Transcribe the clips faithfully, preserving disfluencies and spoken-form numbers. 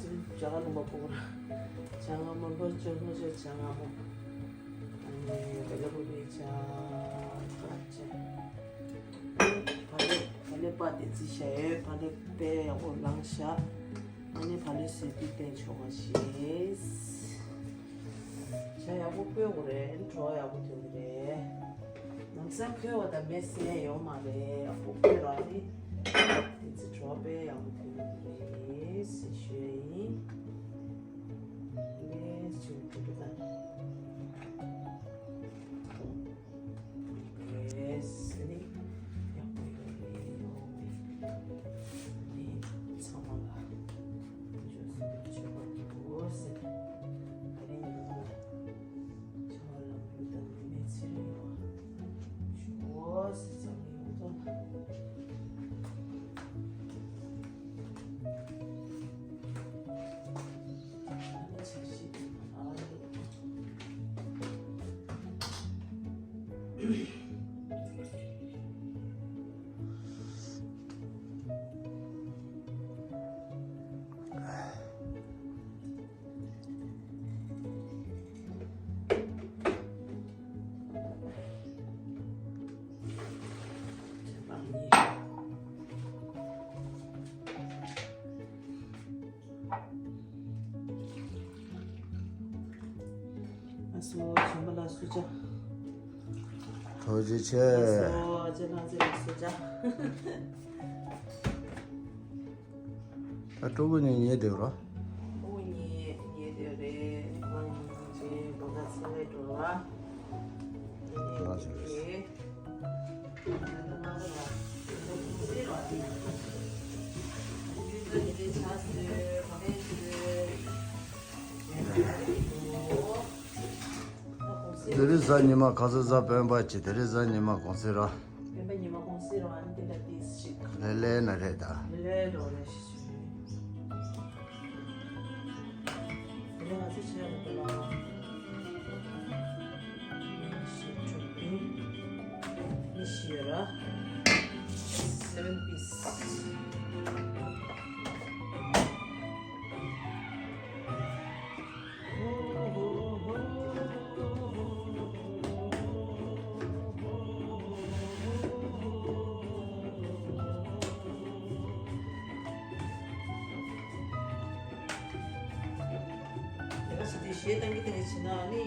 ཙི་ཇ་ག་ནང་པ་པོ་ར། ཇ་མངར་མོ་ལྷོ་ཕྱོགས་ལྷོ་ཕྱོགས་ཇ་མངར་མོ། ཨ་ནི་བེ་ལ་པུ་རི་ཇ་ཁ་ཅན། ཕ་ལེ་ཕ་ལེ་པ་དེ་ཙི་ཤ་ཡོད། ཕ་ལེ་པའི་ཡག་པོ་ལངས་ཤག་ཨ་ནི་ཕ་ལེ་སོས་པའི་བསྟན་ཆོག་པ་ཞེས། ཇ་ཡག་པོ་སྤོས་དགོས་རེད། བྲོ་བ་ཡག་པོ་ཐོན་གི་རེད། ལམ་སང་ཁོལ་བ་དང་མེ་སྲེག་ཡོད་མ་རེད། ཡག་པོ་སྤོས་ར་ནི། དེ་ཚེ་བྲོ་བ་དཔེ་ཡག་པོ་ཐོན་གི་རེད་ཟེར་ཞུ་ཡ་ཡིན། ལས་བྱུང་དུ་དང་། ལས་ནི་ཡག་པོ་ཡོད་རེད། ཡོད་རེད། ནི་ཚང་མ་ལ་འཇོན་སུ་ཆོས་པ་གི་འོ་ཟེར། ཨ་རིང་ཡོད་ན། ཨ་སོ་བྱམས་པ་ལགས་སུ་ཅག་ཐུགས་རྗེ་ཆེ། ཨ་སོ་ཨ་ཅེ་ལགས་ཚེ་ལགས་སུ་ཅག་ད་སྤྲོ་པོ་ཉིད་ཉལ་བསྡད་རོ། སྤྲོ་པོ་ཉིད་ཉལ་བསྡད་རེད། ང་ཉིད་ཅེ་དགོང་དག་ཚེ་ལས་འགྲོ་ར། ལགས་སོ། དེ་རིང་གཟའ་ཉི་མ། ཁ་སང་གཟའ་སྤེན་པ་བྱས། དེ་རིང་གཟའ་ཉི་མ་གུང་སེང་ར། སྤེན་པ་ཉི་མ་གུང་སེང་ར། ཨ་ནི་དེ་ལ་ཏིས་ཅིག་ལེ་ལེ་ན་རེད་ད། ལེ་ལེ་འགྲོ་རེད་ཤི་ཤི། དེ་ནས་ང་ཚོ་བྱས་ཡོང་གི་ལ། ཉི་ཤུ་དྲུག་པིན། ཉི་ཤུ་ཡོད་ར། seven piece། ལས་ཀ་བྱེད་དུས་གཞས་བཏང་གི་བཏང་གི་བྱེད་ན་ནི་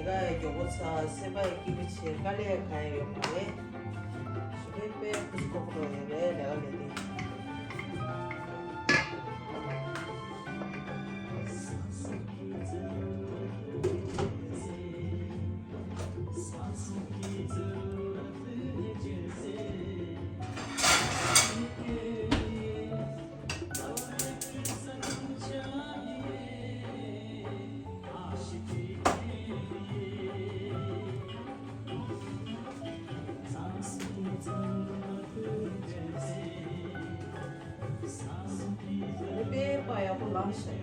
ལས་ཀ་མགྱོགས་པོ་ཚར། སེམས་པ་སྐྱིད་པོ་བྱེད། དཀའ་ལས་གང་ཡང་ཡོད་མ་རེད། གཞས་དཔེ་ཁུ་སིམ་ཁོར་ཁོར་ཡོད་རེད། ལས་ཀ་ལས་དུས། དཔེ་པ་ཡག་པོ་ལངས་ཤག་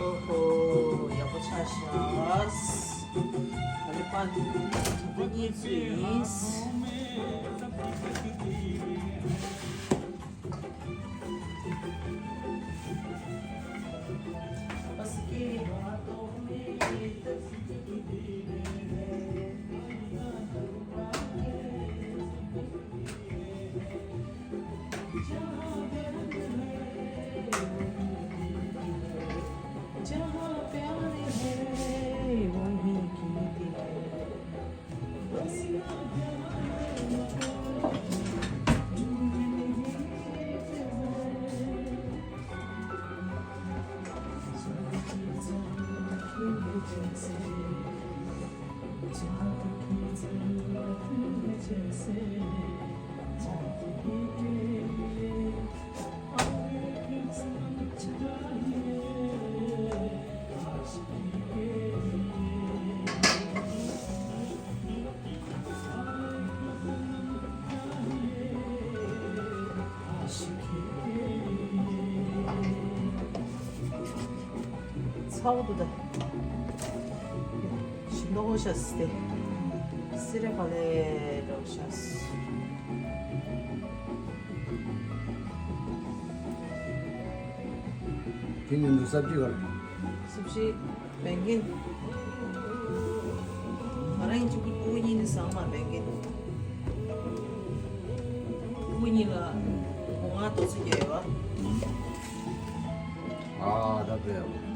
ཨོ་ཧོ། ཡག་པོ་ཆགས་ཤག་ཨ་ལེ་པ། དེ་གཉིས་ཚོས་ཡིན། ཚ་བོ་འདུག་ད། ཞིམ་མདོག་ཤ་སྟེ། སི་རེ་ག་ལེ་འདྲ་ཤ། དེ་ནི་འདི་སབ་ཇི་ག་རེ། སབ་ཇི། བན་རྒན། ང་རང་གཅིག་པུ་ཕྲུ་གུ་གཉིས་ནི་ཟ་མ་བན་རྒན། ཕྲུ་གུ་གཉིས་ལ་སྒོ་ང་དོ་ཚིགས་རྒྱག་ཡོད་པ། ཨ་ད་བས།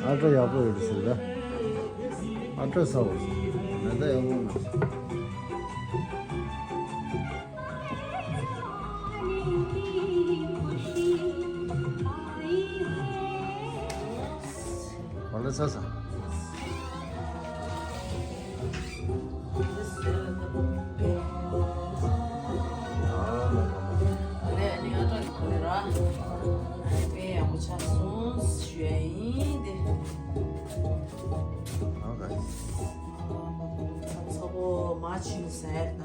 ཨ་ཏྲ་ཡག་པོ་ཡོད་ཟེར་ད། ཨ་ཏྲ་ཟ་བ་ཟེར། ང་ད་ཡག་པོ་མ་ཟེར། ག་ལ་ཟ་ཟ། དེ་ནས་ཨ་ཏྲ་གི་ཁོ་ལེ་ར། དཔེ་ཡག་པོ་ཆགས་སོང་ཞུ་ཡ་ཡིན་ཏེ། ཨོ་ཁེ། ཚ་པོ་མ་ཕྱིན་ཟེར་ན།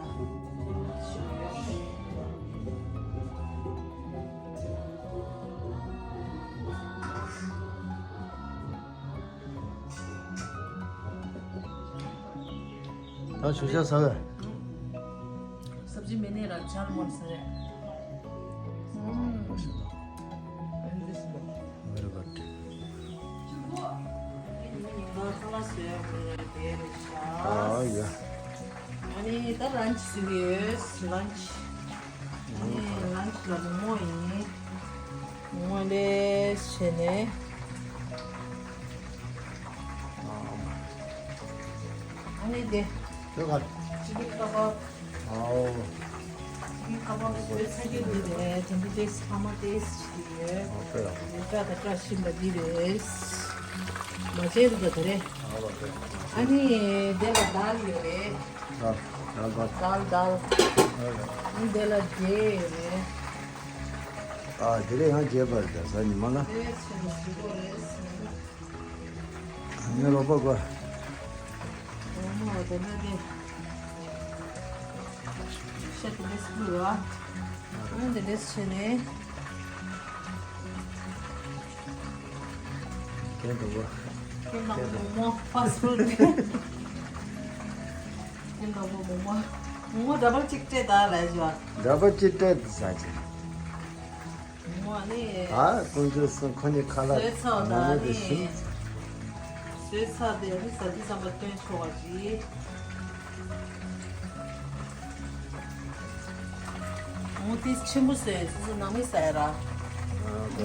ད་ཞུ་ཤ་ཟ་བས། སབ་ཇི་མེད་ནའི་ར་ཇལ་མོལ་ཟ་རེད། ཨུམ། Very good. ཨ་ཡ། ཨ་ནི་ད་ལན་ཆི་ཟིན་ཡོད། ལན་ཆི། ཨ་ནི་ལན་ཆི་ལ་མོག་མོག་ཡིན། མོག་མོག་ལས་བྱས་ནས། ཨ་ནི་དེ། ཁྱོད་ག་ཅི་གི་ཀ་བ། ཨའོ། ཅི་གི་ཀ་བ་བཟོས་ཚར་རྒྱུ་འདི་རེད། དེ་འདི་ཏེས་ཕ་མ་ཏེས་ཅི་ཡོད། ཨོ་ཁེ་ཡ། དེ་ཀ་ད་ཀ་ཤིམ་པ་འདི་རེད། མ་བྱས་འདུག་ད་དེ་རེད། ཨོ་ཁེ། ཨ་ནི་དེ་ལ་དཱལ་ཡོད་རེད། དཱལ་དཱལ་དཱལ། ཨ་ནི་དེ་ལ་འབྲས་ཡོད་རེད། ཨ་དེ་རེད། ཡང་རྒྱས་པར་ད་ས་ཉི་མ་ལ། དེ་ཆེ་ན་ཞུ་དགོས་རེད། ངའི་རོགས་པ་དགོས། འོ་མ་དེ་ནས་དེ། ཤ་དེ་འདྲས་བླུགས་ར། ཨ་འདི་འདྲས་བྱས་ནས། དེ་འདྲ་བ། དེ་ནང་མོག་མོག་ཕ་སི་ཕུཌ་དེ། དེ་ནང་མོག་མོག་མོག་མོག་འདྲ་པར་གཅིག་སྤྲད་ད་ལབ་ཞུ་བ། འདྲ་པར་གཅིག་སྤྲད་དུ་ཟ་ཅིག་མོ་ནི། ད་ཀུན་སྤྱོད་སྲུང་ཁོ་ནི་ཁ་ལག་བཟོས་ཚར་མང་པོ་དེ་ནི་ཞིམ། བཟོས་ཚར་དེ་ནི་ཟ་དུས་ཙམ་པ་སྟོན་ཆོག་པ་ཞིག་མོ་དེ་ཆེན་པོ་བཟོས་སོ་སོ་ནང་མི་ཟ་ཡ་ར། ཨ་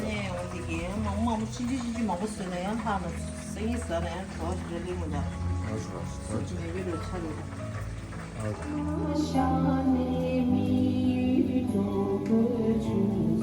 ནི་འོ་དེ་གི་མང་པོ་མང་པོ་ཆུང་ཆུང་ཆུང་ཆུང་མང་པོ་བཟོས་ན་ཡང་ལྷག་ན་སེང་གེ་ཟ་ན་ཡང་དྲོ་བ་ཞིག་རེ་ལེགས་མོ་འདྲ། ཨ་ཟ་ཟ་ཟ། མེད་པའི་རོ་ཆ་རེད།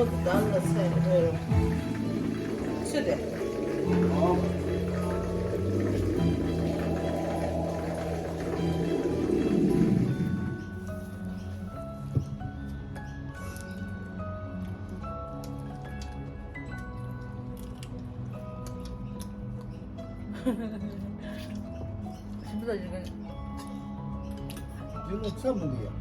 ཚོད་དེ། འདི་ལ་ཚ་མི་འདུག་ཡ།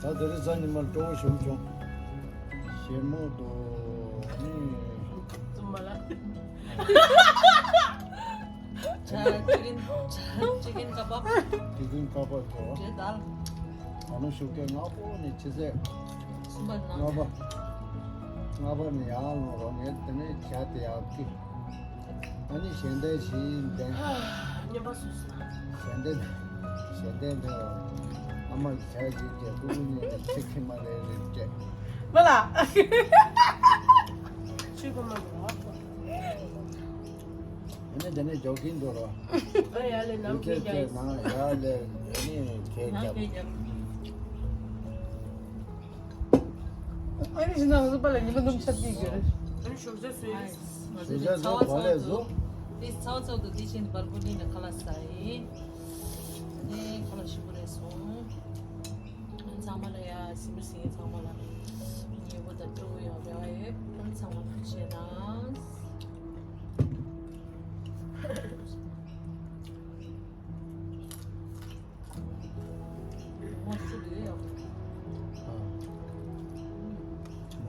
ད་དེ་རིང་གཟའ་ཉི་མ་སྤྲོ་བོ་ཞིག་བྱུང་། ཞེ་མོ་དོ་ནི། བཙུན་མ་ལ། ཇ་ཅི་ཀིན། ཇ་ཅི་ཀིན་ཀ་བབ། ཅི་ཀིན་ཀ་བབ་དོ། ཇེ་དལ། ཨ་ནུ་ཤུགས་སྐད་ལྔ་པོ་ནས་ཕྱི་ཚེས་གསུམ་པ་ནང་ལྔ་པ། ལྔ་པ་ནས་ཡར་ལོངས་རོགས། ངས་དེ་ནས་ཇ་དེ་ཡར་བསྐྱིས། ཨ་ནི་ཞལ་འདོན་བྱས་ཏེ། སྨྱོན་པ་སུ་སུ། ཞལ་འདོན། ཞལ་འདོན་དེ། ཨ་མ་གིས་ཇ་བཞེས་ཏེ་སྤུ་གུ་གཉིས་ལ་ཚིག་ཁི་མ་རེ་རེ་སྤྲད། མ་ལ། ཆུ་གོ་མ་གོ། ཨ་ནི་དེ་ནས་ཇོ་གིན་འགྲོ་རོགས། ཨ་ཡ་ལེ་ནམ་ཁེ་ཁེ་ཁེ་རྒྱབ། ནང་ཡ་ལེ་ཨ་ནི་ཁེ་རྒྱབ། ཨ་ནི་ཞིག་ན་ང་ཚོ་པ་ལ་ཉི་མ་འདུམ་ཆབ་ཀྱི་རེད། ཨ་ནི་ཞོགས་ཇ་བཟོས། ཞོགས་ཇ་བཟོས་ག་ལས་བཟོ། དེ་ཚ་བ་ཚ་བ་དུ་དེ་བཞིན་བར་པོ་ལིན་ལ་ཁ་ལག་ཟ་ཡིན། ཨེ་ཁ་ལག་ཞིམ་པོ་རེད་སོང་། ཚང་མ་ལ་ཡ་སིམ་པ་སིམ་ཚང་མ་ལ་ཉེ་པོ་དང་སྤྲོ་བོ་ཡོད་པའི་ཨ་ཡེ་ཚང་མ་ཐུགས་རྗེ་གནང་།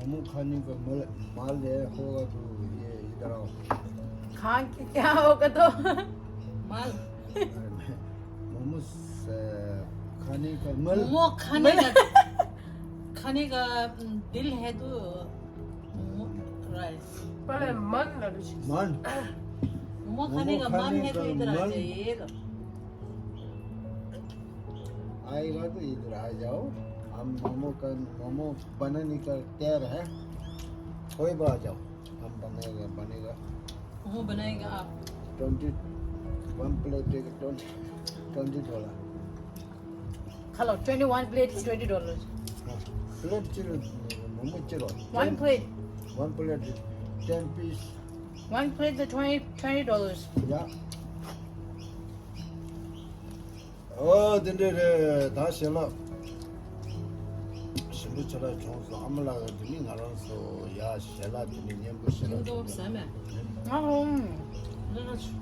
मोमो खाने का मल, माल है होगा तो ये इधर आओ। खा के क्या होगा तो? माल। मोमो खाने का मल। मोमो खाने का, खाने का दिल है तो मोमो राइस। पहले मन लड़ू। मन। मोमो खाने का मन है तो इधर आ जाइए। आएगा तो इधर आ जाओ। हम मोमो का, मोमो बनाने का तैयार है। कोई भी आ जाओ, हम बनाएगा, बनेगा। मोमो बनाएगा आप। ट्वेंटी, वन प्लेट देगा twenty, twenty dollar. Hello, twenty-one plate is twenty dollars. हाँ, प्लेट चिरो, मोमो चिरो। One plate. One plate is ten piece. One plate is twenty, twenty dollars. या। ཨོ་དེ་འདྲ་རེད། ད་ཞལ་ལག་ཞིམ་པོ་ཆ་ལག་བྱུང་སོང་། ཨ་མ་ལགས་དེ་ནི་ང་རང་ཚོ་ཡ་ཞལ་ལག་དེ་ནི་སྙན་པོ་ཞལ་ལག་ཅིག་འདུག་ཟེར་མེད། ཨ་ཧོ། ཨ་ཧོ།